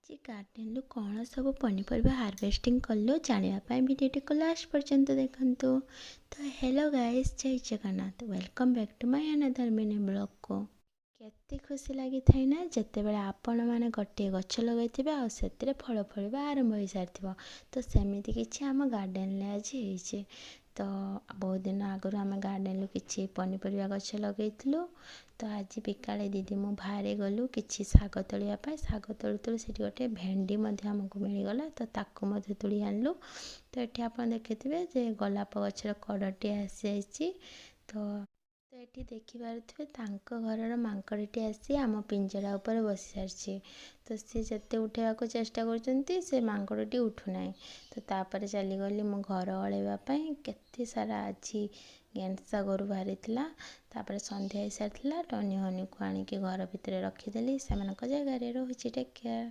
ଆଜି ଗାର୍ଡ଼େନରୁ କ'ଣ ସବୁ ପନିପରିବା ହାରଭେଷ୍ଟିଂ କଲୁ ଜାଣିବା ପାଇଁ ଭିଡ଼ିଓଟିକୁ ଲାଷ୍ଟ ପର୍ଯ୍ୟନ୍ତ ଦେଖନ୍ତୁ। ତ ହ୍ୟାଲୋ ଗାଇସ୍, ଜୟ Jagannath, welcome back to my another mini ବ୍ଲଗ୍କୁ। କେତେ ଖୁସି ଲାଗିଥାଏ ନା, ଯେତେବେଳେ ଆପଣମାନେ ଗୋଟିଏ ଗଛ ଲଗାଇଥିବେ ଆଉ ସେଥିରେ ଫଳ ଫଳିବା ଆରମ୍ଭ ହୋଇସାରିଥିବ। ତ ସେମିତି କିଛି ଆମ ଗାର୍ଡ଼େନରେ ଆଜି ହେଇଛି। ତ ବହୁତ ଦିନ ଆଗରୁ ଆମେ ଗାର୍ଡ଼େନରୁ କିଛି ପନିପରିବା ଗଛ ଲଗାଇଥିଲୁ। ତ ଆଜି ବିକାଳେ ଦିଦି ମୁଁ ବାହାରି ଗଲୁ କିଛି ଶାଗ ତୋଳିବା ପାଇଁ। ଶାଗ ତୋଳୁ ତୋଳୁ ସେଠି ଗୋଟେ ଭେଣ୍ଡି ମଧ୍ୟ ଆମକୁ ମିଳିଗଲା, ତ ତାକୁ ମଧ୍ୟ ତୋଳି ଆଣିଲୁ। ତ ଏଠି ଆପଣ ଦେଖିଥିବେ ଯେ ଗୋଲାପ ଗଛର କଡ଼ଟି ଆସିଯାଇଛି। ତ ଏଠି ଦେଖିପାରୁଥିବେ ତାଙ୍କ ଘରର ମାଙ୍କଡ଼ଟି ଆସି ଆମ ପିଞ୍ଜରା ଉପରେ ବସିସାରିଛି। ତ ସିଏ ଯେତେ ଉଠାଇବାକୁ ଚେଷ୍ଟା କରୁଛନ୍ତି, ସେ ମାଙ୍କଡ଼ଟି ଉଠୁନାହିଁ। ତ ତାପରେ ଚାଲିଗଲି ମୁଁ ଘର ଓଳେଇବା ପାଇଁ। କେତେ ସାରା ଆଜି ଗେଣ୍ଡସା ଗୋରୁ ବାହାରିଥିଲା। ତାପରେ ସନ୍ଧ୍ୟା ହେଇସାରିଥିଲା, ଟନି ହନିକୁ ଆଣିକି ଘର ଭିତରେ ରଖିଦେଲି ସେମାନଙ୍କ ଜାଗାରେ। ରହୁଛି, ଟେକ୍ କେୟାର।